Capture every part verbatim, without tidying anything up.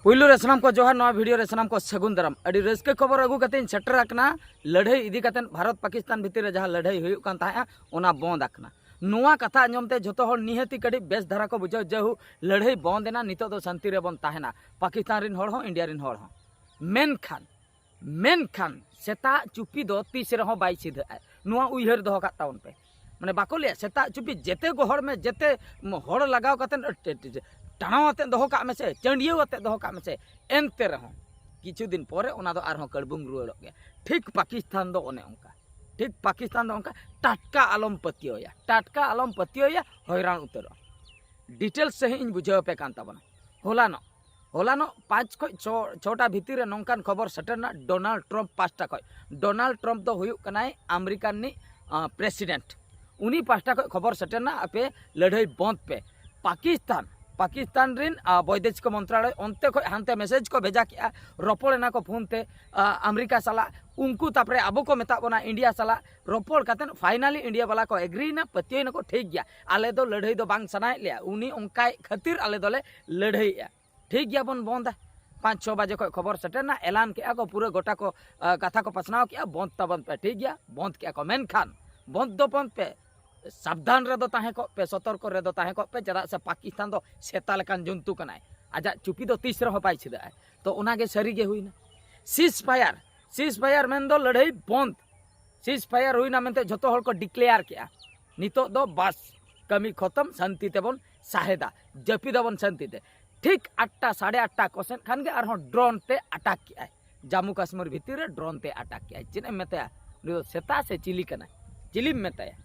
ᱯᱩᱭᱞᱩ ᱨᱮ ᱥᱟᱱᱟᱢ ᱠᱚ ᱡᱚᱦᱟᱨ, ᱱᱚᱣᱟ ᱵᱷᱤᱰᱤᱭᱳ ᱨᱮ ᱥᱟᱱᱟᱢ ᱠᱚ ᱥᱟᱹᱜᱩᱱ ᱫᱟᱨᱟᱢ᱾ ᱟᱹᱰᱤ ᱨᱟᱹᱥᱠᱟᱹ ᱠᱷᱚᱵᱚᱨ ᱟᱹᱜᱩ ᱠᱟᱛᱮᱧ ᱥᱮᱴᱮᱨ ᱟᱠᱟᱱᱟ᱾ ᱞᱟᱹᱲᱦᱟᱹᱭ ᱤᱫᱤ ᱠᱟᱛᱮ ᱵᱷᱟᱨᱚᱛ ᱯᱟᱠᱤᱥᱛᱟᱱ ᱵᱷᱤᱛᱤᱨ ᱨᱮ ᱡᱟᱦᱟᱸ ᱞᱟᱹᱲᱦᱟᱹᱭ ᱦᱩᱭᱩᱜ ᱠᱟᱱ ᱛᱟᱦᱮᱸᱫᱼᱟ, ᱚᱱᱟ ᱵᱚᱱᱫ ᱟᱠᱟᱱᱟ᱾ ᱱᱚᱣᱟ ᱠᱟᱛᱷᱟ ᱟᱸᱡᱚᱢ ᱛᱮ ᱡᱷᱚᱛᱚ ᱦᱚᱲ ᱱᱤᱦᱟᱹᱛᱤ ᱠᱟᱹᱴᱤᱡ ᱵᱮᱥ ᱫᱷᱟᱨᱟ ᱠᱚ ᱵᱩᱡᱷᱟᱹᱣ, ᱡᱮᱦᱩ ᱞᱟᱹᱲᱦᱟᱹᱭ ᱵᱚᱱᱫ ᱮᱱᱟ, ᱱᱤᱛᱚᱜ ᱫᱚ ᱥᱟᱱᱛᱤ ᱨᱮᱵᱚᱱ ᱛᱟᱦᱮᱱᱟ, ᱯᱟᱠᱤᱥᱛᱟᱱ ᱨᱤᱱ ᱦᱚᱲ ᱦᱚᱸ, ᱤᱱᱰᱤᱭᱟ ᱨᱤᱱ ᱦᱚᱲ ᱦᱚᱸ᱾ ᱢᱮᱱᱠᱷᱟᱱ ᱢᱮᱱᱠᱷᱟᱱ ᱥᱮᱛᱟᱜ ᱪᱩᱯᱤ ᱫᱚ ᱛᱤᱥ ᱨᱮᱦᱚᱸ ᱵᱟᱭ ᱥᱤᱫᱷᱟᱹᱜᱼᱟ᱾ ᱱᱚᱣᱟ ᱩᱭᱦᱟᱹᱨ ᱫᱚᱦᱚ ᱠᱟᱜ ᱛᱟᱵᱚᱱ ᱯᱮ᱾ ᱢᱟᱱᱮ ᱵᱟᱠᱚ ᱞᱟᱹᱭᱟ ᱥᱮᱛᱟᱜ ᱪᱩᱯᱤ ᱡᱮᱛᱮ ᱜᱚᱦᱚᱲ ᱢᱮ, ᱡᱮᱛᱮ ᱦᱚᱲ ᱞᱟᱜᱟᱣ ᱠᱟᱛᱮ ᱴᱟᱬᱟᱣ ᱟᱛᱮ ᱫᱚᱦᱚ ᱠᱟᱜ ᱢᱮᱥᱮ, ᱪᱟᱹᱰᱭᱟᱹᱣ ᱟᱛᱮ ᱫᱚᱦᱚ ᱠᱟᱜ ᱢᱮᱥᱮ, ᱮᱱᱛᱮ ᱨᱮᱦᱚᱸ ᱠᱤᱪᱷᱩ ᱫᱤᱱ ᱯᱚᱨᱮ ᱚᱱᱟ ᱫᱚ ᱟᱨᱦᱚᱸ ᱠᱟᱹᱲᱵᱩᱝ ᱨᱩᱣᱟᱹᱲᱚᱜ ᱜᱮᱭᱟ᱾ ᱴᱷᱤᱠ ᱯᱟᱠᱤᱥᱛᱟᱱ ᱫᱚ ᱚᱱᱮ ᱚᱱᱠᱟ᱾ ᱴᱷᱤᱠ ᱯᱟᱠᱤᱥᱛᱟᱱ ᱫᱚ ᱚᱱᱠᱟ᱾ ᱴᱟᱴᱠᱟ ᱟᱞᱚᱢ ᱯᱟᱹᱛᱭᱟᱹᱣᱭᱟ, ᱴᱟᱴᱠᱟ ᱟᱞᱚᱢ ᱯᱟᱹᱛᱭᱟᱹᱣᱭᱟ, ᱦᱚᱭᱨᱟᱱ ᱩᱛᱟᱹᱨᱚᱜᱼᱟ᱾ ᱰᱤᱴᱮᱞᱥ ᱥᱟᱺᱦᱤᱡ ᱤᱧ ᱵᱩᱡᱷᱟᱹᱣ ᱟᱯᱮ ᱠᱟᱱ ᱛᱟᱵᱚᱱᱟ᱾ ᱦᱚᱞᱟᱱᱚᱜ ᱦᱚᱞᱟᱱᱚᱜ ᱯᱟᱸᱪ ᱠᱷᱚᱱ ᱪᱷᱚ ᱪᱷᱚᱴᱟ ᱵᱷᱤᱛᱤᱨ ᱨᱮ ᱱᱚᱝᱠᱟᱱ ᱠᱷᱚᱵᱚᱨ ᱥᱮᱴᱮᱨ ᱮᱱᱟ ᱰᱳᱱᱟᱞᱰ ᱴᱨᱟᱢᱯ ᱯᱟᱦᱴᱟ ᱠᱷᱚᱱ᱾ ᱰᱳᱱᱟᱞᱰ ᱴᱨᱟᱢᱯ ᱫᱚ ᱦᱩᱭᱩᱜ ᱠᱟᱱᱟᱭ ᱟᱢᱮᱨᱤᱠᱟ ᱨᱤᱱᱤᱡ ᱯᱨᱮᱥᱤᱰᱮᱱᱴ᱾ ᱩᱱᱤ ᱯᱟᱦᱴᱟ ᱠᱷᱚᱱ ᱠᱷᱚᱵᱚᱨ ᱥᱮᱴᱮᱨ ᱮᱱᱟ, ᱟᱯᱮ ᱞᱟᱹᱲᱦᱟᱹᱭ ᱵᱚᱱᱫ ᱯᱮ᱾ ᱯᱟᱠᱤᱥᱛᱟᱱ ᱯᱟᱠᱤᱥᱛᱟᱱ ᱨᱤᱱ ᱵᱳᱭᱫᱮᱥᱤᱠ ᱢᱚᱱᱛᱨᱟᱞᱚᱭ ᱚᱱᱛᱮ ᱠᱷᱚᱱ ᱦᱟᱱᱛᱮ ᱢᱮᱥᱮᱡᱽ ᱠᱚ ᱵᱷᱮᱡᱟ ᱠᱮᱜᱼᱟ, ᱨᱚᱯᱚᱲ ᱮᱱᱟ ᱠᱚ ᱯᱷᱳᱱ ᱛᱮ ᱟᱢᱮᱨᱤᱠᱟ ᱥᱟᱞᱟᱜ᱾ ᱩᱱᱠᱩ ᱛᱟᱯᱚᱨᱮ ᱟᱵᱚ ᱠᱚ ᱢᱮᱛᱟᱜ ᱵᱚᱱᱟ ᱤᱱᱰᱤᱭᱟ ᱥᱟᱞᱟᱜ᱾ ᱨᱚᱯᱚᱲ ᱠᱟᱛᱮ ᱯᱷᱟᱭᱱᱟᱞᱤ ᱤᱱᱰᱤᱭᱟ ᱵᱟᱞᱟ ᱠᱚ ᱮᱜᱽᱨᱤ ᱮᱱᱟ, ᱯᱟᱹᱛᱭᱟᱹᱣ ᱮᱱᱟ ᱠᱚ, ᱴᱷᱤᱠ ᱜᱮᱭᱟ, ᱟᱞᱮ ᱫᱚ ᱞᱟᱹᱲᱦᱟᱹᱭ ᱫᱚ ᱵᱟᱝ ᱥᱟᱱᱟᱭᱮᱫ ᱞᱮᱭᱟ, ᱩᱱᱤ ᱚᱱᱠᱟᱭ ᱠᱷᱟᱹᱛᱤᱨ ᱟᱞᱮ ᱫᱚᱞᱮ ᱞᱟᱹᱲᱦᱟᱹᱭᱮᱫᱼᱟ᱾ ᱴᱷᱤᱠ ᱜᱮᱭᱟ, ᱵᱚᱱ ᱵᱚᱱᱫᱟ᱾ ᱯᱟᱸᱪ ᱪᱷᱚ ᱵᱟᱡᱮ ᱠᱷᱚᱱ ᱠᱷᱚᱵᱚᱨ ᱥᱮᱴᱮᱨ ᱮᱱᱟ, ᱮᱞᱟᱱ ᱠᱮᱜᱼᱟ ᱠᱚ, ᱯᱩᱨᱟᱹ ᱜᱚᱴᱟ ᱠᱚ ᱠᱟᱛᱷᱟ ᱠᱚ ᱯᱟᱥᱱᱟᱣ ᱠᱮᱜᱼᱟ, ᱵᱚᱱᱫ ᱛᱟᱵᱚᱱ ᱯᱮ᱾ ᱴᱷᱤᱠ ᱜᱮᱭᱟ, ᱵᱚᱱᱫ ᱠᱮᱜᱼᱟ ᱠᱚ, ᱢᱮᱱᱠᱷᱟᱱ ᱵᱚᱱᱫ ᱫᱚ ᱵᱚᱱᱫ ᱯᱮ, ᱥᱟᱵᱫᱷᱟᱱ ᱨᱮᱫᱚ ᱛᱟᱦᱮᱸ ᱠᱚᱜ ᱯᱮ, ᱥᱚᱛᱚᱨᱠᱚ ᱨᱮᱫᱚ ᱛᱟᱦᱮᱸ ᱠᱚᱜ ᱯᱮ᱾ ᱪᱮᱫᱟᱜ ᱥᱮ ᱯᱟᱠᱤᱥᱛᱟᱱ ᱫᱚ ᱥᱮᱛᱟ ᱞᱮᱠᱟᱱ ᱡᱚᱱᱛᱩ ᱠᱟᱱᱟᱭ, ᱟᱡᱟᱜ ᱪᱩᱯᱤ ᱫᱚ ᱛᱤᱥ ᱨᱮᱦᱚᱸ ᱵᱟᱭ ᱥᱤᱫᱷᱟᱹᱜᱼᱟ᱾ ᱛᱚ ᱚᱱᱟᱜᱮ ᱥᱟᱹᱨᱤᱜᱮ ᱦᱩᱭᱱᱟ᱾ ᱥᱤᱥ ᱯᱷᱟᱭᱟᱨ, ᱥᱤᱥ ᱯᱷᱟᱭᱟᱨ ᱢᱮᱱᱫᱚ ᱞᱟᱹᱲᱦᱟᱹᱭ ᱵᱚᱱᱫ᱾ ᱥᱤᱥ ᱯᱷᱟᱭᱟᱨ ᱦᱩᱭᱱᱟ ᱢᱮᱱᱛᱮ ᱡᱷᱚᱛᱚ ᱦᱚᱲ ᱠᱚ ᱰᱤᱠᱞᱮᱭᱟᱨ ᱠᱮᱜᱼᱟ᱾ ᱱᱤᱛᱚᱜ ᱫᱚ ᱵᱟᱥ, ᱠᱟᱹᱢᱤ ᱠᱷᱚᱛᱚᱢ, ᱥᱟᱱᱛᱤ ᱛᱮᱵᱚᱱ ᱥᱟᱦᱮᱫᱟ, ᱡᱟᱹᱯᱤᱫᱟᱵᱚᱱ ᱥᱟᱱᱛᱤ ᱛᱮ᱾ ᱴᱷᱤᱠ ᱟᱴᱴᱟ, ᱥᱟᱲᱮ ᱟᱴᱴᱟ ᱠᱚᱥᱮᱫ ᱠᱷᱟᱱ ᱜᱮ ᱟᱨᱦᱚᱸ ᱰᱨᱳᱱ ᱛᱮ ᱟᱴᱟᱠ ᱠᱮᱜᱼᱟᱭ᱾ ᱡᱟᱢᱢᱩ ᱠᱟᱥᱢᱤᱨ ᱵᱷᱤᱛᱤᱨ ᱨᱮ ᱰᱨᱳᱱ ᱛᱮ ᱟᱴᱟᱠ ᱠᱮᱜᱼᱟᱭ᱾ ᱪᱮᱫ ᱮᱢ ᱢᱮᱛᱟᱭᱟ? ᱩᱱᱤ ᱫᱚ ᱥᱮᱛᱟ ᱥᱮ ᱪᱤᱞᱤ ᱠᱟᱱᱟᱭ? ᱪᱤᱞᱤᱢ ᱢᱮᱛᱟᱭᱟ?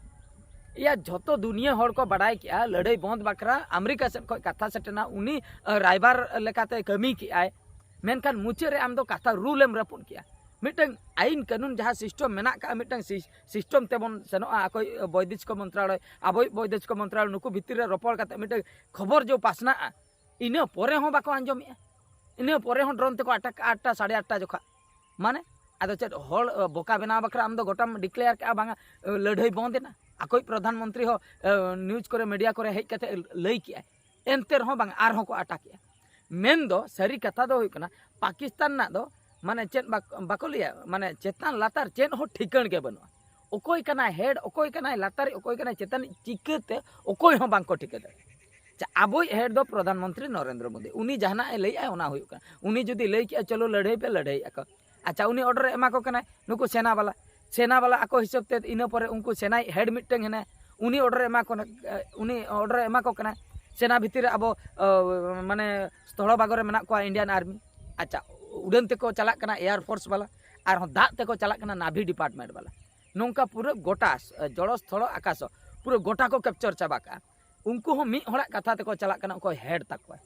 ᱤᱭᱟ, ᱡᱷᱚᱛᱚ ᱫᱩᱱᱤᱭᱟᱹ ᱦᱚᱲ ᱠᱚ ᱵᱟᱰᱟᱭ ᱠᱮᱜᱼᱟ ᱞᱟᱹᱲᱦᱟᱹᱭ ᱵᱚᱱᱫ ᱵᱟᱠᱷᱨᱟ ᱟᱢᱮᱨᱤᱠᱟ ᱥᱮᱫ ᱠᱷᱚᱱ ᱠᱟᱛᱷᱟ ᱥᱮᱴᱮᱨᱱᱟ, ᱩᱱᱤ ᱨᱟᱭᱵᱟᱨ ᱞᱮᱠᱟᱛᱮ ᱠᱟᱹᱢᱤ ᱠᱮᱜᱼᱟᱭ᱾ ᱢᱮᱱᱠᱷᱟᱱ ᱢᱩᱪᱟᱹᱫ ᱨᱮ ᱟᱢ ᱫᱚ ᱠᱟᱛᱷᱟ ᱨᱩᱞ ᱮᱢ ᱨᱟᱹᱯᱩᱫ ᱠᱮᱜᱼᱟ᱾ ᱢᱤᱫᱴᱟᱝ ᱟᱭᱤᱱ ᱠᱟᱹᱱᱩᱱ ᱡᱟᱦᱟᱸ ᱥᱤᱥᱴᱮᱢ ᱢᱮᱱᱟᱜ ᱠᱟᱜᱼᱟ, ᱢᱤᱫᱴᱟᱝ ᱥᱤᱥᱴᱮᱢ ᱛᱮᱵᱚᱱ ᱥᱮᱱᱚᱜᱼᱟ᱾ ᱚᱠᱚᱭ ᱵᱳᱭᱫᱮᱥᱤᱠ ᱢᱚᱱᱛᱨᱟᱞᱚᱭ, ᱟᱵᱚᱭᱤᱡ ᱵᱳᱭᱫᱮᱥᱤᱠ ᱢᱚᱱᱛᱨᱟᱞᱚᱭ, ᱱᱩᱠᱩ ᱵᱷᱤᱛᱤᱨ ᱨᱮ ᱨᱚᱯᱚᱲ ᱠᱟᱛᱮ ᱢᱤᱫᱴᱟᱝ ᱠᱷᱚᱵᱚᱨ ᱡᱚ ᱯᱟᱥᱱᱟᱜᱼᱟ, ᱤᱱᱟᱹ ᱯᱚᱨᱮ ᱦᱚᱸ ᱵᱟᱠᱚ ᱟᱸᱡᱚᱢᱮᱜᱼᱟ᱾ ᱤᱱᱟᱹ ᱯᱚᱨᱮ ᱦᱚᱸ ᱰᱨᱳᱱ ᱛᱮᱠᱚ ᱟᱴᱟᱠ ᱠᱟᱜᱼᱟ ᱟᱴᱴᱟ, ᱥᱟᱲᱮ ᱟᱴᱴᱟ ᱡᱚᱠᱷᱟ᱾ ᱢᱟᱱᱮ ᱟᱫᱚ ᱪᱮᱫ ᱦᱚᱲ ᱵᱚᱠᱟ ᱵᱮᱱᱟᱣ ᱵᱟᱠᱷᱨᱟ ᱟᱢ ᱫᱚ ᱜᱚᱴᱟᱢ ᱰᱤᱠᱞᱮᱭᱟᱨ ᱠᱮᱜᱼᱟ ᱵᱟᱝᱟ ᱞᱟᱹᱲᱦᱟᱹᱭ ᱵᱚᱱᱫ ᱮᱱᱟ? ᱟᱠᱚᱭᱤᱡ ᱯᱨᱚᱫᱷᱟᱱ ᱢᱚᱱᱛᱨᱤ ᱦᱚᱸ ᱱᱤᱭᱩᱡᱽ ᱠᱚᱨᱮ, ᱢᱤᱰᱤᱭᱟ ᱠᱚᱨᱮ ᱦᱮᱡ ᱠᱟᱛᱮ ᱞᱟᱹᱭ ᱠᱮᱜᱼᱟᱭ᱾ ᱮᱱᱛᱮ ᱨᱮᱦᱚᱸ ᱵᱟᱝ, ᱟᱨᱦᱚᱸ ᱠᱚ ᱟᱴᱟᱠ ᱮᱜᱼᱟ᱾ ᱢᱮᱱ ᱫᱚ ᱥᱟᱹᱨᱤ ᱠᱟᱛᱷᱟ ᱫᱚ ᱦᱩᱭᱩᱜ ᱠᱟᱱᱟ, ᱯᱟᱠᱤᱥᱛᱟᱱ ᱨᱮᱱᱟᱜ ᱫᱚ ᱢᱟᱱᱮ ᱪᱮᱫ ᱵᱟᱠ-, ᱵᱟᱠᱚ ᱞᱟᱹᱭᱟ, ᱢᱟᱱᱮ ᱪᱮᱛᱟᱱ ᱞᱟᱛᱟᱨ ᱪᱮᱫ ᱦᱚᱸ ᱴᱷᱤᱠᱟᱹᱱ ᱜᱮ ᱵᱟᱹᱱᱩᱜᱼᱟ᱾ ᱚᱠᱚᱭ ᱠᱟᱱᱟᱭ ᱦᱮᱰ, ᱚᱠᱚᱭ ᱠᱟᱱᱟᱭ ᱞᱟᱛᱟᱨ, ᱚᱠᱚᱭ ᱠᱟᱱᱟᱭ ᱪᱮᱛᱟᱱ, ᱪᱤᱠᱟᱹᱛᱮ ᱚᱠᱚᱭ ᱦᱚᱸ ᱵᱟᱝ ᱠᱚ ᱴᱷᱤᱠᱟᱹ ᱫᱟᱲᱮᱭᱟᱜᱼᱟ᱾ ᱟᱪᱪᱷᱟ, ᱟᱵᱚᱭᱤᱡ ᱦᱮᱰ ᱫᱚ ᱯᱨᱚᱫᱷᱟᱱ ᱢᱚᱱᱛᱨᱤ ᱱᱚᱨᱮᱱᱫᱨᱚ ᱢᱳᱫᱤ, ᱩᱱᱤ ᱡᱟᱦᱟᱱᱟᱜ ᱮ ᱞᱟᱹᱭᱮᱜᱼᱟ ᱚᱱᱟ ᱦᱩᱭᱩᱜ ᱠᱟᱱᱟ᱾ ᱩᱱᱤ ᱡᱩᱫᱤ ᱞᱟᱹᱭ ᱠᱮᱜᱼᱟ ᱪᱚᱞᱚ ᱞᱟᱹᱲᱦᱟᱹᱭ ᱯᱮ, ᱞᱟᱹᱲᱦᱟᱹᱭ ᱟᱠᱚ᱾ ᱟᱪᱪᱷᱟ, ᱩᱱᱤ ᱚᱨᱰᱟᱨ ᱮ ᱮᱢᱟ ᱠᱚ ᱠᱟᱱᱟᱭ ᱱᱩᱠᱩ ᱥᱮᱱᱟ ᱵᱟᱞᱟ, ᱥᱮᱱᱟ ᱵᱟᱞᱟ ᱟᱠᱚ ᱦᱤᱥᱟᱹᱵ ᱛᱮ, ᱤᱱᱟᱹ ᱯᱚᱨᱮ ᱩᱱᱠᱩ ᱥᱮᱱᱟᱭ ᱦᱮᱰ ᱢᱤᱫᱴᱟᱝ ᱦᱮᱱᱟᱭ, ᱩᱱᱤ ᱚᱨᱰᱟᱨ ᱮ ᱮᱢᱟ ᱠᱚ, ᱩᱱᱤ ᱚᱨᱰᱟᱨ ᱮ ᱮᱢᱟ ᱠᱚ ᱠᱟᱱᱟᱭ᱾ ᱥᱮᱱᱟ ᱵᱷᱤᱛᱤᱨ ᱨᱮ ᱟᱵᱚ, ᱚ, ᱢᱟᱱᱮ ᱥᱛᱷᱚᱞᱚ ᱵᱷᱟᱜᱚ ᱨᱮ ᱢᱮᱱᱟᱜ ᱠᱚᱣᱟ ᱤᱱᱰᱤᱭᱟᱱ ᱟᱨᱢᱤ᱾ ᱟᱪᱪᱷᱟ, ᱩᱰᱟᱹᱱ ᱛᱮᱠᱚ ᱪᱟᱞᱟᱜ ᱠᱟᱱᱟ ᱮᱭᱟᱨ ᱯᱷᱳᱨᱥ ᱵᱟᱞᱟ, ᱟᱨᱦᱚᱸ ᱫᱟᱜ ᱛᱮᱠᱚ ᱪᱟᱞᱟᱜ ᱠᱟᱱᱟ ᱱᱟᱵᱷᱤ ᱰᱤᱯᱟᱨᱴᱢᱮᱱᱴ ᱵᱟᱞᱟ᱾ ᱱᱚᱝᱠᱟ ᱯᱩᱨᱟᱹ ᱜᱚᱴᱟ, ᱡᱚᱲᱚ ᱥᱛᱷᱚᱞᱚ ᱟᱠᱟᱥᱚ ᱯᱩᱨᱟᱹ ᱜᱚᱴᱟ ᱠᱚ ᱠᱮᱯᱪᱟᱨ ᱪᱟᱵᱟ ᱠᱟᱜᱼᱟ᱾ ᱩᱱᱠᱩ ᱦᱚᱸ ᱢᱤᱫ ᱦᱚᱲᱟᱜ ᱠᱟᱛᱷᱟ ᱛᱮᱠᱚ ᱪᱟᱞᱟᱜ ᱠᱟᱱᱟ, ᱚᱠᱚᱭ ᱦᱮᱰ ᱛᱟᱠᱚᱣᱟᱭ᱾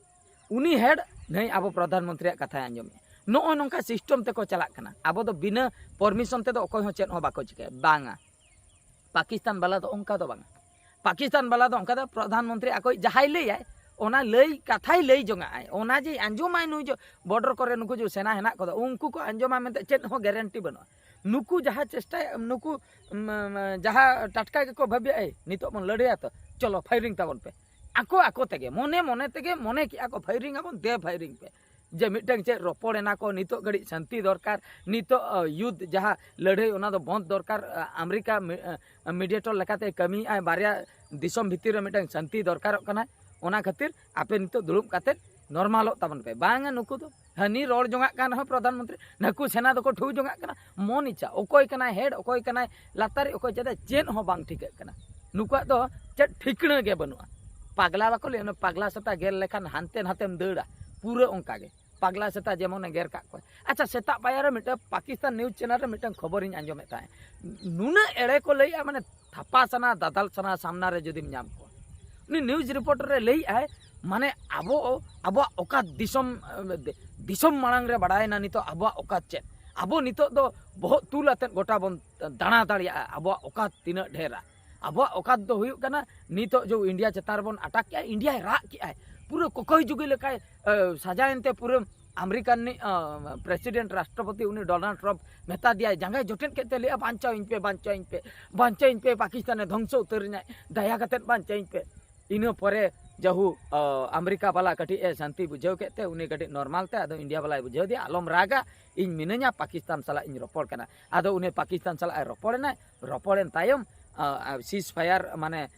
ᱩᱱᱤ ᱦᱮᱰ ᱱᱟᱹᱭ ᱟᱵᱚ ᱯᱨᱚᱫᱷᱟᱱ ᱢᱚᱱᱛᱨᱤᱭᱟᱜ ᱠᱟᱛᱷᱟᱭ ᱟᱸᱡᱚᱢᱮᱜᱼᱟ᱾ ᱱᱚᱜᱼᱚᱭ ᱱᱚᱝᱠᱟ ᱥᱤᱥᱴᱮᱢ ᱛᱮᱠᱚ ᱪᱟᱞᱟᱜ ᱠᱟᱱᱟ᱾ ᱟᱵᱚ ᱫᱚ ᱵᱤᱱᱟᱹ ᱯᱟᱨᱢᱤᱥᱚᱱ ᱛᱮᱫᱚ ᱚᱠᱚᱭ ᱦᱚᱸ ᱪᱮᱫ ᱦᱚᱸ ᱵᱟᱠᱚ ᱪᱤᱠᱟᱹᱭᱟ, ᱵᱟᱝᱟ᱾ ᱯᱟᱠᱤᱥᱛᱟᱱ ᱵᱟᱞᱟ ᱫᱚ ᱚᱱᱠᱟ ᱫᱚ ᱵᱟᱝᱟ᱾ ᱯᱟᱠᱤᱥᱛᱟᱱ ᱵᱟᱞᱟ ᱫᱚ ᱚᱱᱠᱟ ᱫᱚ ᱯᱨᱚᱫᱷᱟᱱ ᱢᱚᱱᱛᱨᱤ ᱟᱠᱚᱭᱤᱡ ᱡᱟᱦᱟᱸᱭ ᱞᱟᱹᱭᱟᱭ, ᱚᱱᱟ ᱞᱟᱹᱭ ᱠᱟᱛᱷᱟᱭ ᱞᱟᱹᱭ ᱡᱚᱝᱟᱜᱼᱟᱭ᱾ ᱚᱱᱟ ᱡᱮ ᱟᱸᱡᱚᱢᱟᱭ ᱱᱩᱭ ᱡᱮ ᱵᱚᱰᱚᱨ ᱠᱚᱨᱮ ᱱᱩᱠᱩ ᱡᱮ ᱥᱮᱱᱟ ᱦᱮᱱᱟᱜ ᱠᱚᱫᱚ, ᱩᱱᱠᱩ ᱠᱚ ᱟᱸᱡᱚᱢᱟ ᱢᱮᱱᱛᱮ ᱪᱮᱫ ᱦᱚᱸ ᱜᱮᱨᱮᱱᱴᱤ ᱵᱟᱹᱱᱩᱜᱼᱟ᱾ ᱱᱩᱠᱩ ᱡᱟᱦᱟᱸ ᱪᱮᱥᱴᱟᱭᱟ, ᱱᱩᱠᱩ, ᱩᱢ, ᱩᱢ, ᱡᱟᱦᱟᱸ ᱴᱟᱴᱠᱟ ᱜᱮᱠᱚ ᱵᱷᱟᱹᱵᱤᱭᱟ, "ᱮᱭ, ᱱᱤᱛᱚᱜ ᱵᱚᱱ ᱞᱟᱹᱲᱦᱟᱹᱭᱟ ᱛᱚ, ᱪᱚᱞᱚ ᱯᱷᱟᱭᱨᱤᱝ ᱛᱟᱵᱚᱱ ᱯᱮ᱾" ᱟᱠᱚ ᱟᱠᱚ ᱛᱮᱜᱮ ᱢᱚᱱᱮ ᱢᱚᱱᱮ ᱛᱮᱜᱮ ᱢᱚᱱᱮ ᱠᱮᱜᱼᱟ ᱠᱚ, "ᱯᱷᱟᱭᱨᱤᱝ ᱟᱵᱚᱱ, ᱫᱮ ᱯᱷᱟᱭᱨᱤᱝ ᱯᱮ᱾" ᱡᱮ ᱢᱤᱫᱴᱟᱝ ᱪᱮᱫ ᱨᱚᱯᱚᱲ ᱮᱱᱟ ᱠᱚ, ᱱᱤᱛᱚᱜ ᱜᱷᱟᱹᱲᱤᱡ ᱥᱟᱱᱛᱤ ᱫᱚᱨᱠᱟᱨ, ᱱᱤᱛᱚᱜ, ᱚ, ᱭᱩᱫᱷ ᱡᱟᱦᱟᱸ ᱞᱟᱹᱲᱦᱟᱹᱭ, ᱚᱱᱟ ᱫᱚ ᱵᱚᱱᱫ ᱫᱚᱨᱠᱟᱨ᱾ ᱟ, ᱟᱢᱮᱨᱤᱠᱟ ᱢᱤ-, ᱟ, ᱢᱤᱰᱤᱭᱮᱴᱚᱨ ᱞᱮᱠᱟᱛᱮ ᱠᱟᱹᱢᱤᱭᱮᱫᱼᱟᱭ, ᱵᱟᱨᱭᱟ ᱫᱤᱥᱚᱢ ᱵᱷᱤᱛᱤᱨ ᱨᱮ ᱢᱤᱫᱴᱟᱝ ᱥᱟᱱᱛᱤ ᱫᱚᱨᱠᱟᱨᱚᱜ ᱠᱟᱱᱟ᱾ ᱚᱱᱟ ᱠᱷᱟᱹᱛᱤᱨ ᱟᱯᱮ ᱱᱤᱛᱚᱜ ᱫᱩᱲᱩᱵ ᱠᱟᱛᱮ ᱱᱚᱨᱢᱟᱞᱚᱜ ᱛᱟᱵᱚᱱ ᱯᱮ᱾ ᱵᱟᱝᱟ, ᱱᱩᱠᱩ ᱫᱚ ᱦᱟᱹᱱᱤ ᱨᱚᱲ ᱡᱚᱝᱟᱜ ᱠᱟᱱ ᱨᱮᱦᱚᱸ ᱯᱨᱚᱫᱷᱟᱱ ᱢᱚᱱᱛᱨᱤ, ᱱᱩᱠᱩ ᱥᱮᱱᱟ ᱫᱚᱠᱚ ᱴᱷᱩ ᱡᱚᱝᱟᱜ ᱠᱟᱱᱟ ᱢᱚᱱ ᱤᱪᱪᱷᱟ᱾ ᱚᱠᱚᱭ ᱠᱟᱱᱟᱭ ᱦᱮᱰ, ᱚᱠᱚᱭ ᱠᱟᱱᱟᱭ ᱞᱟᱛᱟᱨᱤᱡ, ᱚᱠᱚᱭ ᱪᱮᱫ, ᱪᱮᱫ ᱦᱚᱸ ᱵᱟᱝ ᱴᱷᱤᱠᱟᱹᱜ ᱠᱟᱱᱟ᱾ ᱱᱩᱠᱩᱣᱟᱜ ᱫᱚ ᱪᱮᱫ ᱴᱷᱤᱠᱟᱹᱬᱟᱹ ᱜᱮ ᱵᱟᱹᱱᱩᱜᱼᱟ᱾ ᱯᱟᱜᱽᱞᱟ ᱵᱟᱠᱚ ᱞᱟᱹᱭᱟ, ᱚᱱᱟ ᱯᱟᱜᱽᱞᱟ ᱥᱮᱛᱟ ᱜᱮᱨ ᱞᱮᱠᱷᱟᱱ ᱦᱟᱱᱛᱮ ᱱᱟᱛᱮᱢ ᱫᱟᱹᱲᱟ, ᱯᱩᱨᱟᱹ ᱚᱱᱠᱟ ᱜᱮ᱾ ᱯᱟᱜᱽᱞᱟ ᱥᱮᱛᱟ ᱡᱮᱢᱚᱱᱮ ᱜᱮᱨ ᱠᱟᱜ ᱠᱚᱣᱟ᱾ ᱟᱪᱪᱷᱟ, ᱥᱮᱛᱟᱜ ᱯᱟᱭᱟᱨ ᱨᱮ ᱢᱤᱫᱴᱟᱝ ᱯᱟᱠᱤᱥᱛᱟᱱ ᱱᱤᱭᱩᱡᱽ ᱪᱮᱱᱮᱞ ᱨᱮ ᱢᱤᱫᱴᱟᱝ ᱠᱷᱚᱵᱚᱨᱤᱧ ᱟᱸᱡᱚᱢᱮᱫ ᱛᱟᱦᱮᱸᱫ, ᱱᱩᱱᱟᱹᱜ ᱮᱲᱮ ᱠᱚ ᱞᱟᱹᱭᱮᱜᱼᱟ, ᱢᱟᱱᱮ ᱛᱷᱟᱯᱟ ᱥᱟᱱᱟ, ᱫᱟᱫᱟᱞ ᱥᱟᱱᱟ ᱥᱟᱢᱱᱟ ᱨᱮ ᱡᱩᱫᱤᱢ ᱧᱟᱢ ᱠᱚᱣᱟ᱾ ᱩᱱᱤ ᱱᱤᱭᱩᱡᱽ ᱨᱤᱯᱳᱨᱴᱟᱨ ᱮ ᱞᱟᱹᱭᱮᱜᱼᱟᱭ, ᱢᱟᱱᱮ ᱟᱵᱚ, ᱟᱵᱚᱣᱟᱜ ᱚᱠᱟ ᱫᱤᱥᱚᱢ, ᱫᱤᱥᱚᱢ ᱢᱟᱲᱟᱝ ᱨᱮ ᱵᱟᱲᱟᱭᱮᱱᱟ ᱱᱤᱛᱚᱜ ᱟᱵᱚᱣᱟᱜ ᱚᱠᱟ ᱪᱮᱫ᱾ ᱟᱵᱚ ᱱᱤᱛᱚᱜ ᱫᱚ ᱵᱚᱦᱚᱜ ᱛᱩᱞ ᱟᱛᱮᱫ ᱜᱚᱴᱟ ᱵᱚᱱ ᱫᱟᱬᱟ ᱫᱟᱲᱮᱭᱟᱜᱼᱟ, ᱟᱵᱚᱣᱟᱜ ᱚᱠᱟ ᱛᱤᱱᱟᱹᱜ ᱰᱷᱮᱨᱟ᱾ ᱟᱵᱚᱣᱟᱜ ᱚᱠᱟᱛ ᱫᱚ ᱦᱩᱭᱩᱜ ᱠᱟᱱᱟ, ᱱᱤᱛᱚᱜ ᱡᱮ ᱤᱱᱰᱤᱭᱟ ᱪᱮᱛᱟᱱ ᱨᱮᱵᱚᱱ ᱟᱴᱟᱠ ᱠᱮᱜᱼᱟ, ᱤᱱᱰᱤᱭᱟᱭ ᱨᱟᱜ ᱠᱮᱜᱼᱟᱭ, ᱯᱩᱨᱟᱹ ᱠᱚᱠᱚᱭ ᱡᱩᱜᱤ ᱞᱮᱠᱟᱭ, ᱮ, ᱥᱟᱡᱟᱣᱮᱱ ᱛᱮ ᱯᱩᱨᱟᱹ ᱟᱢᱮᱨᱤᱠᱟ ᱨᱤᱱᱤᱡ, ᱮ, ᱯᱨᱮᱥᱤᱰᱮᱱᱴ, ᱨᱟᱥᱴᱨᱚᱯᱚᱛᱤ, ᱩᱱᱤ ᱰᱳᱱᱟᱞᱰ ᱴᱨᱟᱢᱯ ᱢᱮᱛᱟ ᱫᱮᱭᱟᱭ, ᱡᱟᱸᱜᱟᱭ ᱡᱚᱴᱮᱫ ᱠᱮᱫ ᱛᱮ ᱞᱟᱹᱭᱟ, "ᱵᱟᱧᱪᱟᱣ ᱤᱧ ᱯᱮ, ᱵᱟᱧᱪᱟᱣ ᱤᱧ ᱯᱮ, ᱵᱟᱧᱪᱟᱣ ᱤᱧ ᱯᱮ, ᱯᱟᱠᱤᱥᱛᱟᱱᱮ ᱫᱷᱚᱝᱥᱚ ᱩᱛᱟᱹᱨᱤᱧᱟᱭ, ᱫᱟᱭᱟ ᱠᱟᱛᱮᱫ ᱵᱟᱧᱪᱟᱣ ᱤᱧ ᱯᱮ᱾" ᱤᱱᱟᱹ ᱯᱚᱨᱮ ᱡᱟᱦᱩ ᱟᱢᱮᱨᱤᱠᱟ ᱵᱟᱞᱟ ᱠᱟᱹᱴᱤᱡ ᱮ ᱥᱟᱱᱛᱤ ᱵᱩᱡᱷᱟᱹᱣ ᱠᱮᱫ ᱛᱮ ᱩᱱᱤ ᱠᱟᱹᱴᱤᱡ ᱱᱚᱨᱢᱟᱞ ᱛᱮ, ᱟᱫᱚ ᱤᱱᱰᱤᱭᱟ ᱵᱟᱞᱟᱭ ᱵᱩᱡᱷᱟᱹᱣ ᱫᱮᱭᱟ, ᱟᱞᱚᱢ ᱨᱟᱜᱟ, ᱤᱧ ᱢᱤᱱᱟᱹᱧᱟ, ᱯᱟᱠᱤᱥᱛᱟᱱ ᱥᱟᱞᱟᱜ ᱤᱧ ᱨᱚᱯᱚᱲ ᱠᱟᱱᱟ᱾ ᱟᱫᱚ ᱩᱱᱤ ᱯᱟᱠᱤᱥᱛᱟᱱ ᱥᱟᱞᱟᱜ ᱮ ᱨᱚᱯᱚᱲ ᱮᱱᱟᱭ, ᱨᱚᱯᱚᱲ ᱮᱱ ᱛᱟᱭᱚᱢ ᱥᱤᱡᱽ ᱯᱷᱟᱭᱟᱨ ᱢᱟᱱᱮ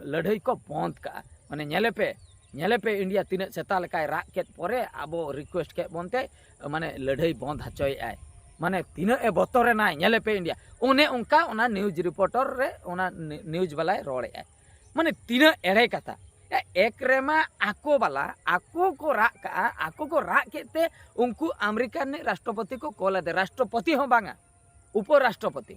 ᱞᱟᱹᱲᱦᱟᱹᱭ ᱠᱚ ᱵᱚᱱᱫ ᱠᱟᱜᱼᱟ᱾ ᱢᱟᱱᱮ ᱧᱮᱞᱮ ᱯᱮ, ᱧᱮᱞᱮ ᱯᱮ ᱤᱱᱰᱤᱭᱟ ᱛᱤᱱᱟᱹᱜ ᱥᱮᱛᱟ ᱞᱮᱠᱟᱭ ᱨᱟᱜ ᱠᱮᱫ ᱯᱚᱨᱮ ᱟᱵᱚ ᱨᱤᱠᱩᱭᱮᱥᱴ ᱠᱮᱫ ᱵᱚᱱ ᱛᱮ ᱢᱟᱱᱮ ᱞᱟᱹᱲᱦᱟᱹᱭ ᱵᱚᱱᱫ ᱦᱚᱪᱚᱭᱮᱫᱼᱟᱭ᱾ ᱢᱟᱱᱮ ᱛᱤᱱᱟᱹᱜ ᱮ ᱵᱚᱛᱚᱨᱮᱱᱟᱭ ᱧᱮᱞᱮ ᱯᱮ ᱤᱱᱰᱤᱭᱟ᱾ ᱚᱱᱮ ᱚᱱᱠᱟ ᱚᱱᱟ ᱱᱤᱭᱩᱡᱽ ᱨᱤᱯᱳᱨᱴᱚᱨ ᱨᱮ ᱚᱱᱟ ᱱᱤᱭᱩᱡᱽ ᱵᱟᱞᱟᱭ ᱨᱚᱲᱮᱫᱼᱟᱭ᱾ ᱢᱟᱱᱮ ᱛᱤᱱᱟᱹᱜ ᱮᱲᱮ ᱠᱟᱛᱷᱟ᱾ ᱮᱠ ᱨᱮᱢᱟ ᱟᱠᱚ ᱵᱟᱞᱟ ᱟᱠᱚ ᱠᱚ ᱨᱟᱜ ᱠᱟᱜᱼᱟ, ᱟᱠᱚ ᱠᱚ ᱨᱟᱜ ᱠᱮᱫ ᱛᱮ ᱩᱱᱠᱩ ᱟᱢᱮᱨᱤᱠᱟ ᱨᱤᱱᱤᱡ ᱨᱟᱥᱴᱨᱚᱯᱚᱛᱤ ᱠᱚ ᱠᱚᱞ ᱟᱫᱮ, ᱨᱟᱥᱴᱨᱚᱯᱚᱛᱤ ᱦᱚᱸ ᱵᱟᱝᱟ, ᱩᱯᱚᱨᱟᱥᱴᱨᱚᱯᱚᱛᱤ,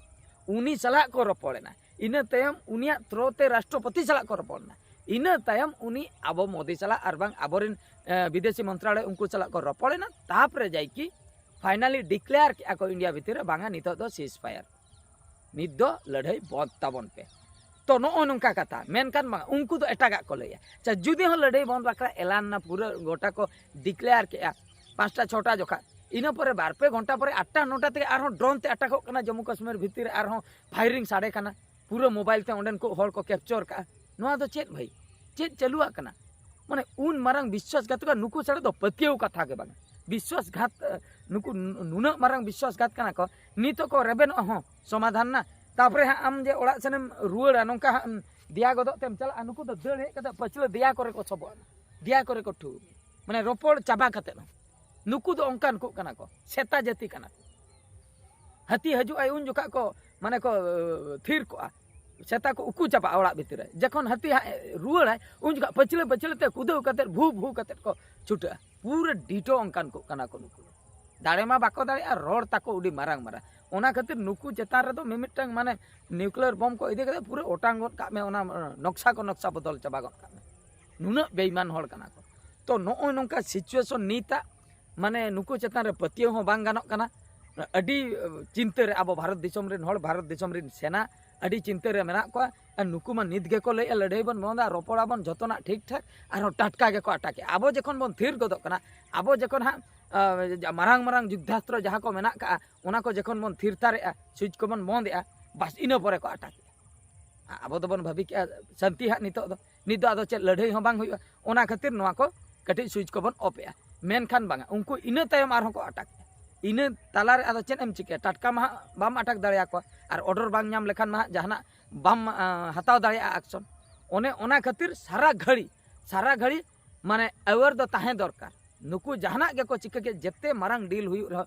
ᱩᱱᱤ ᱥᱟᱞᱟᱜ ᱠᱚ ᱨᱚᱯᱚᱲᱮᱱᱟ᱾ ᱤᱱᱟᱹ ᱛᱟᱭᱚᱢ ᱩᱱᱤᱭᱟᱜ ᱛᱷᱨᱳ ᱛᱮ ᱨᱟᱥᱴᱨᱚᱯᱚᱛᱤ ᱥᱟᱞᱟᱜ ᱠᱚ ᱨᱚᱯᱚᱲᱮᱱᱟ᱾ ᱤᱱᱟᱹ ᱛᱟᱭᱚᱢ ᱩᱱᱤ ᱟᱵᱚ ᱢᱳᱫᱤ ᱥᱟᱞᱟᱜ ᱟᱨ ᱵᱟᱝ ᱟᱵᱚᱨᱮᱱ ᱮ, ᱵᱤᱫᱮᱥᱤ ᱢᱚᱱᱛᱨᱟᱞᱚᱭ ᱩᱱᱠᱩ ᱥᱟᱞᱟᱜ ᱠᱚ ᱨᱚᱯᱚᱲᱮᱱᱟ᱾ ᱛᱟᱯᱚᱨᱮ ᱡᱟᱭᱠᱤ ᱯᱷᱟᱭᱱᱟᱞᱤ ᱰᱤᱠᱞᱮᱭᱟᱨ ᱠᱮᱜᱼᱟ ᱠᱚ ᱤᱱᱰᱤᱭᱟ ᱵᱷᱤᱛᱤᱨ ᱨᱮ, ᱵᱟᱝᱟ, ᱱᱤᱛᱚᱜ ᱫᱚ ᱥᱤᱡᱽ ᱯᱷᱟᱭᱟᱨ, ᱱᱤᱛ ᱫᱚ ᱞᱟᱹᱲᱦᱟᱹᱭ ᱵᱚᱱᱫ ᱛᱟᱵᱚᱱ ᱯᱮ᱾ ᱛᱚ ᱱᱚᱜᱼᱚ ᱱᱚᱝᱠᱟ ᱠᱟᱛᱷᱟ᱾ ᱢᱮᱱᱠᱷᱟᱱ ᱵᱟᱝ, ᱩᱱᱠᱩ ᱫᱚ ᱮᱴᱟᱜᱟᱜ ᱠᱚ ᱞᱟᱹᱭᱟ᱾ ᱟᱪᱪᱷᱟ, ᱡᱩᱫᱤ ᱦᱚᱸ ᱞᱟᱹᱲᱦᱟᱹᱭ ᱵᱚᱱᱫ ᱵᱟᱠᱷᱨᱟ ᱮᱞᱟᱱ ᱱᱟ, ᱯᱩᱨᱟᱹ ᱜᱚᱴᱟ ᱠᱚ ᱰᱤᱠᱞᱮᱭᱟᱨ ᱠᱮᱜᱼᱟ ᱯᱟᱸᱪᱴᱟ ᱪᱷᱚᱴᱟ ᱡᱚᱠᱷᱟ, ᱤᱱᱟᱹ ᱯᱚᱨᱮ ᱵᱟᱨ ᱯᱮ ᱜᱷᱚᱱᱴᱟ ᱯᱚᱨᱮ ᱟᱴᱴᱟ ᱱᱚᱴᱟ ᱛᱮᱜᱮ ᱟᱨᱦᱚᱸ ᱰᱨᱳᱱ ᱛᱮ ᱟᱴᱟᱠᱚᱜ ᱠᱟᱱᱟ ᱡᱚᱢᱢᱩ ᱠᱟᱥᱢᱤᱨ ᱵᱷᱤᱛᱤᱨ ᱨᱮ, ᱟᱨᱦᱚᱸ ᱯᱷᱟᱭᱨᱤᱝ ᱥᱟᱰᱮ ᱠᱟᱱᱟ, ᱯᱩᱨᱟᱹ ᱢᱳᱵᱟᱭᱤᱞ ᱛᱮ ᱚᱸᱰᱮᱱ ᱠᱚ ᱦᱚᱲ ᱠᱚ ᱠᱮᱯᱪᱚᱨ ᱠᱟᱜᱼᱟ᱾ ᱱᱚᱣᱟ ᱫᱚ ᱪᱮᱫ ᱵᱷᱟᱹᱭ? ᱪᱮᱫ ᱪᱟᱹᱞᱩᱣᱟᱜ ᱠᱟᱱᱟ? ᱢᱟᱱᱮ ᱩᱱ ᱢᱟᱨᱟᱝ ᱵᱤᱥᱣᱟᱥᱜᱷᱟᱛᱚᱠᱟᱜ ᱱᱩᱠᱩ ᱪᱷᱟᱲᱟ ᱫᱚ ᱯᱟᱹᱛᱭᱟᱹᱣ ᱠᱟᱛᱷᱟ ᱜᱮ ᱵᱟᱝ᱾ ᱵᱤᱥᱣᱟᱥᱜᱷᱟᱛ, ᱱᱩᱠᱩ ᱱᱩᱱᱟᱹᱜ ᱢᱟᱨᱟᱝ ᱵᱤᱥᱣᱟᱥᱜᱷᱟᱛ ᱠᱟᱱᱟ ᱠᱚ, ᱱᱤᱛᱚᱜ ᱠᱚ ᱨᱮᱵᱮᱱᱚᱜᱼᱟ ᱦᱚᱸ ᱥᱚᱢᱟᱫᱷᱟᱱ ᱱᱟ᱾ ᱛᱟᱯᱚᱨᱮ ᱦᱟᱸᱜ ᱟᱢ ᱡᱮ ᱚᱲᱟᱜ ᱥᱮᱱᱮᱢ ᱨᱩᱣᱟᱹᱲᱟ, ᱱᱚᱝᱠᱟ ᱦᱟᱸᱜ ᱮᱢ ᱫᱮᱭᱟ ᱜᱚᱫᱚᱜ ᱛᱮᱢ ᱪᱟᱞᱟᱜᱼᱟ, ᱱᱩᱠᱩ ᱫᱚ ᱫᱟᱹᱲ ᱦᱮᱡ ᱠᱟᱛᱮ ᱯᱟᱹᱪᱷᱞᱟᱹ ᱫᱮᱭᱟ ᱠᱚᱨᱮ ᱠᱚ ᱥᱚᱵᱚᱜᱼᱟ, ᱫᱮᱭᱟ ᱠᱚᱨᱮ ᱠᱚ ᱴᱷᱩ, ᱢᱟᱱᱮ ᱨᱚᱯᱚᱲ ᱪᱟᱵᱟ ᱠᱟᱛᱮ ᱦᱚᱸ᱾ ᱱᱩᱠᱩ ᱫᱚ ᱚᱱᱠᱟᱱ ᱠᱚ ᱠᱟᱱᱟ ᱠᱚ, ᱥᱮᱛᱟ ᱡᱟᱹᱛᱤ ᱠᱟᱱᱟ ᱠᱚ᱾ ᱦᱟᱹᱛᱤ ᱦᱤᱡᱩᱜ ᱟᱭ ᱩᱱ ᱡᱚᱠᱷᱟᱜ ᱠᱚ ᱢᱟᱱᱮ ᱠᱚ ᱛᱷᱤᱨ ᱠᱚᱜᱼᱟ, ᱥᱮᱛᱟ ᱠᱚ ᱩᱠᱩ ᱪᱟᱵᱟᱜᱼᱟ ᱚᱲᱟᱜ ᱵᱷᱤᱛᱤᱨ ᱨᱮ᱾ ᱡᱚᱠᱷᱚᱱ ᱦᱟᱹᱛᱤ ᱦᱟᱸᱜ ᱮ ᱨᱩᱣᱟᱹᱲᱟᱭ ᱩᱱ ᱡᱚᱠᱷᱟᱜ ᱯᱟᱹᱪᱷᱞᱟᱹ ᱯᱟᱹᱪᱷᱞᱟᱹ ᱛᱮ ᱠᱩᱫᱟᱹᱣ ᱠᱟᱛᱮ ᱵᱷᱩ ᱵᱷᱩ ᱠᱟᱛᱮ ᱠᱚ ᱪᱷᱩᱴᱟᱹᱜᱼᱟ᱾ ᱯᱩᱨᱟᱹ ᱰᱤᱴᱳ ᱚᱱᱠᱟᱱ ᱠᱚ ᱠᱟᱱᱟ ᱠᱚ ᱱᱩᱠᱩ ᱫᱚ᱾ ᱫᱟᱲᱮ ᱢᱟ ᱵᱟᱠᱚ ᱫᱟᱲᱮᱭᱟᱜᱼᱟ, ᱨᱚᱲ ᱛᱟᱠᱚ ᱟᱹᱰᱤ ᱢᱟᱨᱟᱝ ᱢᱟᱨᱟᱝ᱾ ᱚᱱᱟ ᱠᱷᱟᱹᱛᱤᱨ ᱱᱩᱠᱩ ᱪᱮᱛᱟᱱ ᱨᱮᱫᱚ ᱢᱤᱢᱤᱫᱴᱟᱝ ᱢᱟᱱᱮ ᱱᱤᱭᱩᱠᱞᱤᱭᱟᱨ ᱵᱚᱢ ᱠᱚ ᱤᱫᱤ ᱠᱟᱛᱮ ᱯᱩᱨᱟᱹ ᱚᱴᱟᱝ ᱜᱚᱫ ᱠᱟᱜ ᱢᱮ, ᱚᱱᱟ ᱱᱚᱠᱥᱟ ᱠᱚ ᱱᱚᱠᱥᱟ ᱵᱚᱫᱚᱞ ᱪᱟᱵᱟ ᱜᱚᱫ ᱠᱟᱜ ᱢᱮ᱾ ᱱᱩᱱᱟᱹᱜ ᱵᱮᱭᱤᱢᱟᱱ ᱦᱚᱲ ᱠᱟᱱᱟ ᱠᱚ᱾ ᱛᱚ ᱱᱚᱜᱼᱚᱭ ᱱᱚᱝᱠᱟ ᱥᱤᱪᱩᱭᱮᱥᱚᱱ ᱱᱤᱛᱟᱜ, ᱢᱟᱱᱮ ᱱᱩᱠᱩ ᱪᱮᱛᱟᱱ ᱨᱮ ᱯᱟᱹᱛᱭᱟᱹᱣ ᱦᱚᱸ ᱵᱟᱝ ᱜᱟᱱᱚᱜ ᱠᱟᱱᱟ᱾ ᱟᱹᱰᱤ ᱪᱤᱱᱛᱟᱹ ᱨᱮ ᱟᱵᱚ ᱵᱷᱟᱨᱚᱛ ᱫᱤᱥᱚᱢ ᱨᱮᱱ ᱦᱚᱲ, ᱵᱷᱟᱨᱚᱛ ᱫᱤᱥᱚᱢ ᱨᱮᱱ ᱥᱮᱱᱟ ᱟᱹᱰᱤ ᱪᱤᱱᱛᱟᱹ ᱨᱮ ᱢᱮᱱᱟᱜ ᱠᱚᱣᱟ᱾ ᱟᱨ ᱱᱩᱠᱩ ᱢᱟ ᱱᱤᱛ ᱜᱮᱠᱚ ᱞᱟᱹᱭᱮᱫᱼᱟ ᱞᱟᱹᱲᱦᱟᱹᱭ ᱵᱚᱱ ᱵᱚᱱᱫᱟ, ᱨᱚᱯᱚᱲᱟᱵᱚᱱ, ᱡᱚᱛᱚᱱᱟᱜ ᱴᱷᱤᱠ ᱴᱷᱟᱠ, ᱟᱨᱦᱚᱸ ᱴᱟᱴᱠᱟ ᱜᱮᱠᱚ ᱟᱴᱟᱠᱮᱜᱼᱟ᱾ ᱟᱵᱚ ᱡᱚᱠᱷᱚᱱ ᱵᱚᱱ ᱛᱷᱤᱨ ᱜᱚᱫᱚᱜ ᱠᱟᱱᱟ, ᱟᱵᱚ ᱡᱚᱠᱷᱚᱱ ᱦᱟᱸᱜ ᱟᱸ, ᱢᱟᱨᱟᱝ ᱢᱟᱨᱟᱝ ᱡᱩᱫᱽᱫᱷᱟᱥᱛᱨᱚ ᱡᱟᱦᱟᱸ ᱠᱚ ᱢᱮᱱᱟᱜ ᱠᱟᱜᱼᱟ, ᱚᱱᱟ ᱠᱚ ᱡᱚᱠᱷᱚᱱ ᱵᱚᱱ ᱛᱷᱤᱨ ᱛᱷᱟᱨᱮᱜᱼᱟ, ᱥᱩᱭᱤᱪ ᱠᱚᱵᱚᱱ ᱵᱚᱱᱫᱮᱜᱼᱟ, ᱵᱟᱥ ᱤᱱᱟᱹ ᱯᱚᱨᱮ ᱠᱚ ᱟᱴᱟᱠᱮᱜᱼᱟ᱾ ᱟᱵᱚ ᱫᱚᱵᱚᱱ ᱵᱷᱟᱹᱵᱤ ᱠᱮᱜᱼᱟ ᱥᱟᱱᱛᱤ ᱦᱟᱸᱜ ᱱᱤᱛᱚᱜ ᱫᱚ, ᱱᱤᱛ ᱫᱚ ᱟᱫᱚ ᱪᱮᱫ ᱞᱟᱹᱲᱦᱟᱹᱭ ᱦᱚᱸ ᱵᱟᱝ ᱦᱩᱭᱩᱜᱼᱟ᱾ ᱚᱱᱟ ᱠᱷᱟᱹᱛᱤᱨ ᱱᱚᱣᱟ ᱠᱚ ᱠᱟᱹᱴᱤᱡ ᱥᱩᱭᱤᱪ ᱠᱚᱵᱚᱱ ᱚᱯᱷ ᱮᱜᱼᱟ᱾ ᱢᱮᱱᱠᱷᱟᱱ ᱵᱟᱝᱟ, ᱩᱱᱠᱩ ᱤᱱᱟᱹ ᱛᱟᱭᱚᱢ ᱟᱨᱦᱚᱸ ᱠᱚ ᱟᱴᱟᱠ ᱮᱜᱼᱟ᱾ ᱤᱱᱟᱹ ᱛᱟᱞᱟᱨᱮ ᱟᱫᱚ ᱪᱮᱫ ᱮᱢ ᱪᱤᱠᱟᱹᱭᱟ? ᱴᱟᱴᱠᱟ ᱢᱟ ᱦᱟᱸᱜ ᱵᱟᱢ ᱟᱴᱟᱠ ᱫᱟᱲᱮᱭᱟᱠᱚᱣᱟ, ᱟᱨ ᱚᱰᱟᱨ ᱵᱟᱝ ᱧᱟᱢ ᱞᱮᱠᱷᱟᱱ ᱢᱟ ᱦᱟᱸᱜ ᱡᱟᱦᱟᱱᱟᱜ ᱵᱟᱢ ᱟᱸ, ᱦᱟᱛᱟᱣ ᱫᱟᱲᱮᱭᱟᱜᱼᱟ ᱮᱠᱥᱚᱱ᱾ ᱚᱱᱮ ᱚᱱᱟ ᱠᱷᱟᱹᱛᱤᱨ ᱥᱟᱨᱟ ᱜᱷᱟᱹᱲᱤ, ᱥᱟᱨᱟ ᱜᱷᱟᱹᱲᱤ ᱢᱟᱱᱮ ᱮᱣᱟᱨ ᱫᱚ ᱛᱟᱦᱮᱸ ᱫᱚᱨᱠᱟᱨ᱾ ᱱᱩᱠᱩ ᱡᱟᱦᱟᱱᱟᱜ ᱜᱮᱠᱚ ᱪᱤᱠᱟᱹ ᱠᱮᱫ, ᱡᱮᱛᱮ ᱢᱟᱨᱟᱝ ᱰᱤᱞ ᱦᱩᱭᱩᱜ ᱨᱮᱦᱚᱸ,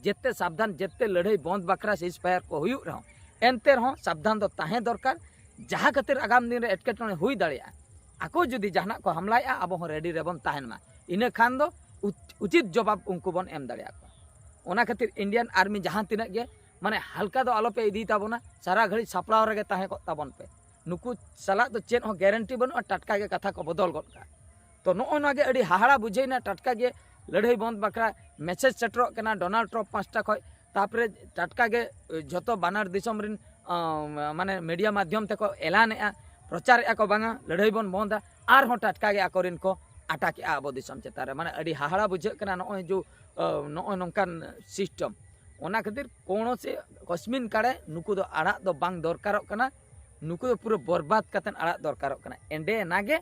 ᱡᱮᱛᱮ ᱥᱟᱵᱫᱷᱟᱱ, ᱡᱮᱛᱮ ᱞᱟᱹᱲᱦᱟᱹᱭ ᱵᱚᱱᱫ ᱵᱟᱠᱷᱨᱟ ᱥᱤᱡᱽ ᱯᱷᱟᱭᱟᱨ ᱠᱚ ᱦᱩᱭᱩᱜ ᱨᱮᱦᱚᱸ, ᱮᱱᱛᱮ ᱨᱮᱦᱚᱸ ᱥᱟᱵᱫᱷᱟᱱ ᱫᱚ ᱛᱟᱦᱮᱸ ᱫᱚᱨᱠᱟᱨ᱾ ᱡᱟᱦᱟᱸ ᱠᱷᱟᱹᱛᱤᱨ ᱟᱜᱟᱢ ᱫᱤᱱ ᱨᱮ ᱮᱴᱠᱮᱴᱚᱬᱮ ᱦᱩᱭ ᱫᱟᱲᱮᱭᱟᱜᱼᱟ, ᱟᱠᱚ ᱡᱩᱫᱤ ᱡᱟᱦᱟᱱᱟᱜ ᱠᱚ ᱦᱟᱢᱞᱟᱭᱮᱫᱼᱟ, ᱟᱵᱚ ᱦᱚᱸ ᱨᱮᱰᱤ ᱨᱮᱵᱚᱱ ᱛᱟᱦᱮᱱ ᱢᱟ᱾ ᱤᱱᱟᱹ ᱠᱷᱟᱱ ᱫᱚ ᱩᱪ-, ᱩᱪᱤᱛ ᱡᱚᱵᱟᱵ ᱩᱱᱠᱩ ᱵᱚᱱ ᱮᱢ ᱫᱟᱲᱮᱭᱟᱠᱚᱣᱟ᱾ ᱚᱱᱟ ᱠᱷᱟᱹᱛᱤᱨ ᱤᱱᱰᱤᱭᱟᱱ ᱟᱨᱢᱤ ᱡᱟᱦᱟᱸ ᱛᱤᱱᱟᱹᱜ ᱜᱮ ᱢᱟᱱᱮ ᱦᱟᱞᱠᱟ ᱫᱚ ᱟᱞᱚᱯᱮ ᱤᱫᱤᱭ ᱛᱟᱵᱚᱱᱟ, ᱥᱟᱨᱟ ᱜᱷᱟᱹᱲᱤᱡ ᱥᱟᱯᱲᱟᱣ ᱨᱮᱜᱮ ᱛᱟᱦᱮᱸ ᱠᱚᱜ ᱛᱟᱵᱚᱱ ᱯᱮ᱾ ᱱᱩᱠᱩ ᱥᱟᱞᱟᱜ ᱫᱚ ᱪᱮᱫ ᱦᱚᱸ ᱜᱮᱨᱮᱱᱴᱤ ᱵᱟᱹᱱᱩᱜᱼᱟ, ᱴᱟᱴᱠᱟ ᱜᱮ ᱠᱟᱛᱷᱟ ᱠᱚ ᱵᱚᱫᱚᱞ ᱜᱚᱫ ᱠᱟᱜᱼᱟ᱾ ᱛᱚ ᱱᱚᱜᱼᱚ ᱱᱚᱣᱟ ᱜᱮ ᱟᱹᱰᱤ ᱦᱟᱦᱟᱲᱟ ᱵᱩᱡᱷᱟᱹᱣᱱᱟ, ᱴᱟᱴᱠᱟ ᱜᱮ ᱞᱟᱹᱲᱦᱟᱹᱭ ᱵᱚᱱᱫ ᱵᱟᱠᱷᱨᱟ ᱢᱮᱥᱮᱡᱽ ᱥᱮᱴᱮᱨᱚᱜ ᱠᱟᱱᱟ ᱰᱳᱱᱟᱞᱰ ᱴᱨᱟᱢᱯ ᱯᱟᱦᱴᱟ ᱠᱷᱚᱱ᱾ ᱛᱟᱨᱯᱚᱨᱮ ᱴᱟᱴᱠᱟ ᱜᱮ ᱡᱷᱚᱛᱚ ᱵᱟᱱᱟᱨ ᱫᱤᱥᱚᱢ ᱨᱮᱱ ᱟᱸ, ᱢᱟᱱᱮ ᱢᱤᱰᱤᱭᱟ ᱢᱟᱫᱽᱫᱷᱚᱢ ᱛᱮᱠᱚ ᱮᱞᱟᱱᱮᱜᱼᱟ, ᱯᱨᱚᱪᱟᱨᱮᱜᱼᱟ ᱠᱚ, ᱵᱟᱝᱟ ᱞᱟᱹᱲᱦᱟᱹᱭ ᱵᱚᱱ ᱵᱚᱱᱫᱟ᱾ ᱟᱨᱦᱚᱸ ᱴᱟᱴᱠᱟ ᱜᱮ ᱟᱠᱚᱨᱮᱱ ᱠᱚ ᱟᱴᱟᱠᱮᱜᱼᱟ ᱟᱵᱚ ᱫᱤᱥᱚᱢ ᱪᱮᱛᱟᱱ ᱨᱮ᱾ ᱢᱟᱱᱮ ᱟᱹᱰᱤ ᱦᱟᱦᱟᱲᱟ ᱵᱩᱡᱷᱟᱹᱜ ᱠᱟᱱᱟ ᱱᱚᱜᱼᱚᱭ ᱡᱮ, ᱟᱸ, ᱱᱚᱜᱼᱚᱭ ᱱᱚᱝᱠᱟᱱ ᱥᱤᱥᱴᱮᱢ᱾ ᱚᱱᱟ ᱠᱷᱟᱹᱛᱤᱨ ᱠᱳᱱᱳ ᱥᱮ ᱠᱚᱥᱢᱤᱱ ᱠᱟᱲᱮ ᱱᱩᱠᱩ ᱫᱚ ᱟᱲᱟᱜ ᱫᱚ ᱵᱟᱝ ᱫᱚᱨᱠᱟᱨᱚᱜ ᱠᱟᱱᱟ᱾ ᱱᱩᱠᱩ ᱫᱚ ᱯᱩᱨᱟᱹ ᱵᱚᱨᱵᱟᱫ ᱠᱟᱛᱮᱫ ᱟᱲᱟᱜ ᱫᱚᱨᱠᱟᱨᱚᱜ ᱠᱟᱱᱟ᱾ ᱮᱸᱰᱮ ᱮᱱᱟᱜᱮ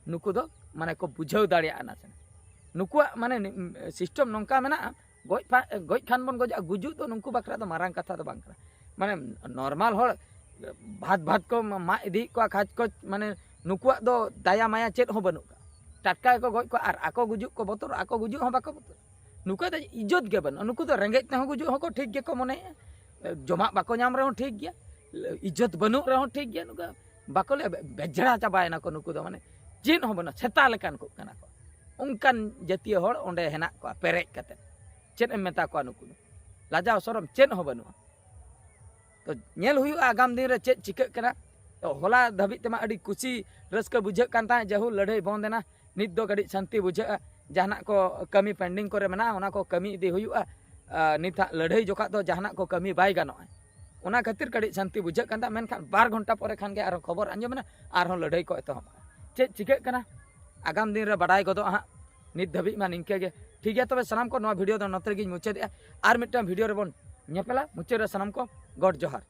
ᱱᱩᱠᱩ ᱫᱚ ᱢᱟᱱᱮ ᱠᱚ ᱵᱩᱡᱷᱟᱹᱣ ᱫᱟᱲᱮᱭᱟᱜᱼᱟ ᱱᱟᱥᱮ᱾ ᱱᱩᱠᱩᱣᱟᱜ ᱢᱟᱱᱮ ᱥᱤᱥᱴᱮᱢ ᱱᱚᱝᱠᱟ ᱢᱮᱱᱟᱜᱼᱟ, ᱜᱚᱡ ᱯᱷᱟ-, ᱜᱚᱡ ᱠᱷᱟᱱ ᱵᱚᱱ ᱜᱚᱡᱚᱜᱼᱟ, ᱜᱩᱡᱩᱜ ᱫᱚ ᱱᱩᱠᱩ ᱵᱟᱠᱷᱨᱟ ᱫᱚ ᱢᱟᱨᱟᱝ ᱠᱟᱛᱷᱟ ᱫᱚ ᱵᱟᱝ ᱠᱟᱱᱟ᱾ ᱢᱟᱱᱮ ᱱᱚᱨᱢᱟᱞ ᱦᱚᱲ ᱵᱷᱟᱛ ᱵᱷᱟᱛ ᱠᱚ ᱢᱟᱜ ᱤᱫᱤᱭᱮᱫ ᱠᱚᱣᱟ ᱠᱷᱟᱡ ᱠᱚ, ᱢᱟᱱᱮ ᱱᱩᱠᱩᱣᱟᱜ ᱫᱚ ᱫᱟᱭᱟ ᱢᱟᱭᱟ ᱪᱮᱫ ᱦᱚᱸ ᱵᱟᱹᱱᱩᱜ ᱠᱟᱜᱼᱟ᱾ ᱴᱟᱴᱠᱟ ᱜᱮᱠᱚ ᱜᱚᱡ ᱠᱚᱣᱟ ᱟᱨ ᱟᱠᱚ ᱜᱩᱡᱩᱜ ᱠᱚ ᱵᱚᱛᱚᱨ, ᱟᱠᱚ ᱜᱩᱡᱩᱜ ᱦᱚᱸ ᱵᱟᱠᱚ ᱵᱚᱛᱚᱨ᱾ ᱱᱩᱠᱩ ᱫᱚ ᱤᱡᱽᱡᱚᱛ ᱜᱮ ᱵᱟᱹᱱᱩᱜᱼᱟ᱾ ᱱᱩᱠᱩ ᱫᱚ ᱨᱮᱸᱜᱮᱡ ᱛᱮᱦᱚᱸ ᱜᱩᱡᱩᱜ ᱦᱚᱸᱠᱚ ᱴᱷᱤᱠ ᱜᱮᱠᱚ ᱢᱚᱱᱮᱭᱟ, ᱡᱚᱢᱟᱜ ᱵᱟᱠᱚ ᱧᱟᱢ ᱨᱮᱦᱚᱸ ᱴᱷᱤᱠ ᱜᱮᱭᱟ, ᱤᱡᱽᱡᱚᱛ ᱵᱟᱹᱱᱩᱜ ᱨᱮᱦᱚᱸ ᱴᱷᱤᱠ ᱜᱮᱭᱟ᱾ ᱱᱩᱠᱩ ᱵᱟᱠᱚ ᱞᱟᱹᱭᱟ ᱵᱮ-, ᱵᱮᱡᱽᱲᱟ ᱪᱟᱵᱟᱭᱮᱱᱟ ᱠᱚ ᱱᱩᱠᱩ ᱫᱚ, ᱢᱟᱱᱮ ᱪᱮᱫ ᱦᱚᱸ ᱵᱟᱹᱱᱩᱜᱼᱟ, ᱥᱮᱛᱟ ᱞᱮᱠᱟᱱ ᱠᱚ ᱠᱟᱱᱟ ᱠᱚ᱾ ᱚᱱᱠᱟᱱ ᱡᱟᱹᱛᱤᱭᱚ ᱦᱚᱲ ᱚᱸᱰᱮ ᱦᱮᱱᱟᱜ ᱠᱚᱣᱟ ᱯᱮᱨᱮᱡ ᱠᱟᱛᱮ᱾ ᱪᱮᱫ ᱮᱢ ᱢᱮᱛᱟ ᱠᱚᱣᱟ ᱱᱩᱠᱩ ᱫᱚ? ᱞᱟᱡᱟᱣ ᱥᱚᱨᱚᱢ ᱪᱮᱫ ᱦᱚᱸ ᱵᱟᱹᱱᱩᱜᱼᱟ᱾ ᱛᱚ ᱧᱮᱞ ᱦᱩᱭᱩᱜᱼᱟ ᱟᱜᱟᱢ ᱫᱤᱱ ᱨᱮ ᱪᱮᱫ ᱪᱤᱠᱟᱹᱜ ᱠᱟᱱᱟ᱾ ᱛᱚ ᱦᱚᱞᱟ ᱫᱷᱟᱹᱵᱤᱡ ᱛᱮᱢᱟ ᱟᱹᱰᱤ ᱠᱩᱥᱤ ᱨᱟᱹᱥᱠᱟᱹ ᱵᱩᱡᱷᱟᱹᱜ ᱠᱟᱱ ᱛᱟᱦᱮᱸᱫ, ᱡᱟᱦᱳ ᱞᱟᱹᱲᱦᱟᱹᱭ ᱵᱚᱱᱫ ᱮᱱᱟ᱾ ᱱᱤᱛ ᱫᱚ ᱠᱟᱹᱴᱤᱡ ᱥᱟᱱᱛᱤ ᱵᱩᱡᱷᱟᱹᱜᱼᱟ, ᱡᱟᱦᱟᱱᱟᱜ ᱠᱚ ᱠᱟᱹᱢᱤ ᱯᱮᱱᱰᱤᱝ ᱠᱚᱨᱮ ᱢᱮᱱᱟᱜᱼᱟ ᱚᱱᱟ ᱠᱚ ᱠᱟᱹᱢᱤ ᱤᱫᱤ ᱦᱩᱭᱩᱜᱼᱟ᱾ ᱟᱨ ᱱᱤᱛ ᱦᱟᱸᱜ ᱞᱟᱹᱲᱦᱟᱹᱭ ᱡᱚᱠᱷᱟᱜ ᱫᱚ ᱡᱟᱦᱟᱱᱟᱜ ᱠᱚ ᱠᱟᱹᱢᱤ ᱵᱟᱭ ᱜᱟᱱᱚᱜᱼᱟ᱾ ᱚᱱᱟ ᱠᱷᱟᱹᱛᱤᱨ ᱠᱟᱹᱴᱤᱡ ᱥᱟᱱᱛᱤ ᱵᱩᱡᱷᱟᱹᱜ ᱠᱟᱱ ᱛᱟᱦᱮᱸᱫ, ᱢᱮᱱᱠᱷᱟᱱ ᱵᱟᱨ ᱜᱷᱚᱱᱴᱟ ᱯᱚᱨᱮ ᱠᱷᱟᱱ ᱜᱮ ᱟᱨᱦᱚᱸ ᱠᱷᱚᱵᱚᱨ ᱟᱸᱡᱚᱢ ᱮᱱᱟ, ᱟᱨᱦᱚᱸ ᱞᱟᱹᱲᱦᱟᱹᱭ ᱠᱚ ᱮᱛᱚᱦᱚᱵ ᱮᱱᱟ᱾ ᱪᱮᱫ ᱪᱤᱠᱟᱹᱜ ᱠᱟᱱᱟ ᱟᱜᱟᱢ ᱫᱤᱱ ᱨᱮ ᱵᱟᱰᱟᱭ ᱜᱚᱫᱚᱜᱼᱟ ᱦᱟᱸᱜ᱾ ᱱᱤᱛ ᱫᱷᱟᱹᱵᱤᱡ ᱢᱟ ᱱᱤᱝᱠᱟᱹ ᱜᱮ᱾ ᱴᱷᱤᱠ ᱜᱮᱭᱟ, ᱛᱚᱵᱮ ᱥᱟᱱᱟᱢ ᱠᱚ ᱱᱚᱣᱟ ᱵᱷᱤᱰᱤᱭᱳ ᱫᱚ ᱱᱚᱛᱮ ᱨᱮᱜᱮᱧ ᱢᱩᱪᱟᱹᱫᱮᱜᱼᱟ᱾ ᱟᱨ ᱢᱤᱫᱴᱟᱝ ᱵᱷᱤᱰᱤᱭᱳ ᱨᱮᱵᱚᱱ ᱧᱮᱯᱮᱞᱟ᱾ ᱢᱩᱪᱟᱹᱫ ᱨᱮ ᱥᱟᱱᱟᱢ ᱠᱚ ᱜᱚᱰ ᱡᱚᱦᱟᱨ᱾